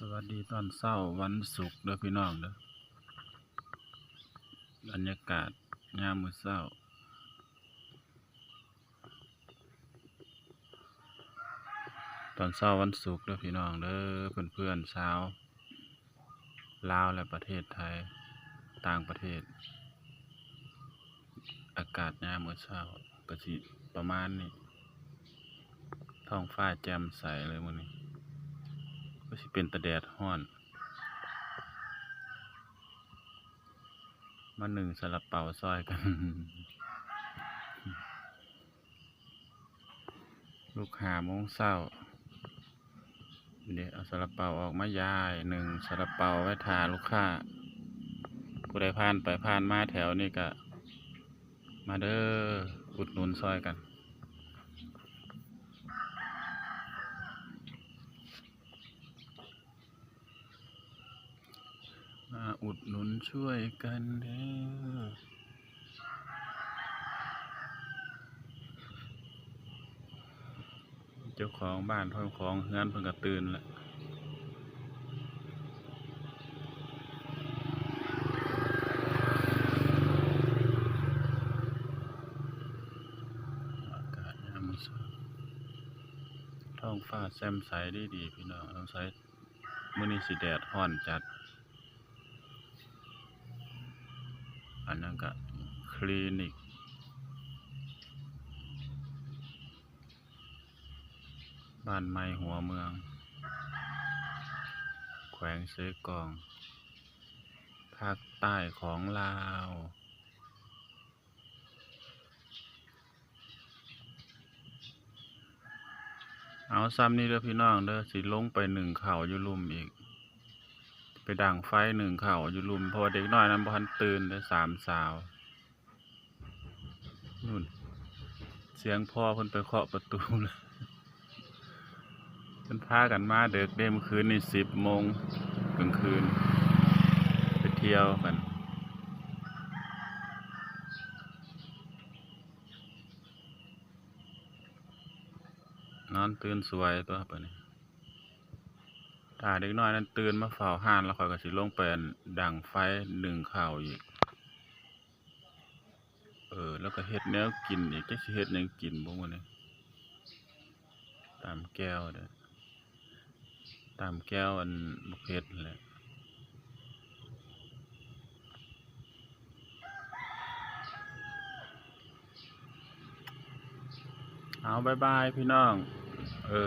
ສະຫວັດດີຕອນເຊົ້າວັນສຸກເດີພີ່ນ້ອງເດີ ບັນຍາກາດຍາມມື້ເຊົ້າ ຕອນເຊົ້າວັນສຸກເດີພີ່ນ້ອງເດີ ເພື່ອນໆຊາວລາວ ແລະ ປະເທດໄທ ຕ່າງປະເທດ. ອາກາດຍາມມື້ເຊົ້າກະຊິປະມານນີ້ ທ້ອງຟ້າແຈ່ມໃສເລີຍມື້ນີ້ ຄືຊິເປັນຕາແດດຮ້ອນ. ມາໜຶ້ງຊາລາເປົາຊ່ອຍກັນ ລຸກຫ້າໂມງເຊົ້າ ເດ ເອົາຊາລາເປົາອອກມາຢາຍ ໜຶ້ງຊາລາເປົາໄວ້ຖ້າລູກຄ້າ ຜູ້ໃດຜ່ານໄປຜ່ານມາແຖວນີ້ກະມາເດີ ອຸດໜູນຊ່ອຍກັນ. ມາອຸດໜູນຊ່ວຍກັນເດີ ເຈົ້າຂອງບ້ານເຈົ້າຂອງເຮືອນເພິ່ນກະຕື່ນລະ ອາກາດຍາມເຊົ້າ ທ້ອງຟ້າແຈ່ມໃສດີໆ ພີ່ນ້ອງ ສົງໄສ ມື້ນີ້ຊິແດດຮ້ອນຈັດ ອັນນັ້ນກະຄລີນິກບ້ານໃໝ່ຫົວເມືອງ ແຂວງເຊກອງ ພາກໃຕ້ຂອງລາວ. ເອົາ ສ່ຳນີ້ເດີພີ່ນ້ອງເດີ ຊິລົງໄປໜຶ້ງເຂົ້າຢູ່ລຸ່ມອີກ ໄປດັງໄຟໜຶ້ງເຂົ້າຢູ່ລຸ່ມ ເພາະວ່າເດັກນ້ອຍນັ້ນບໍ່ທັນຕື່ນເດີ ສາມສາວ ນູ້ນ ສຽງພໍ່ເພິ່ນໄປເຄາະປະຕູແລ້ວ. ເພິ່ນພາກັນມາເດິກເດ້ ມື້ຄືນນີ້ສິບໂມງກາງຄືນ ໄປທ່ຽວກັນ ນອນຕື່ນສວຍຕົວບາດນີ້ ຖ້າເດັກນ້ອຍນັ້ນຕື່ນມາເຝົ້າຮ້ານ ແລ້ວຂ້ອຍກະຊິລົງໄປດັງໄຟໜຶ້ງເຂົ້າອີກ. ເອີ ແລ້ວກະເຮັດແນວກິນອີກ ຈັກຊິເຮັດຫຍັງກິນບໍ່ມື້ນີ້ ຕຳແຈ່ວເດີ ຕຳແຈ່ວອັນບັກເຜັດຫັ້ນແຫຼະ. ເອົາ ບາຍບາຍພີ່ນ້ອງ ເອີ.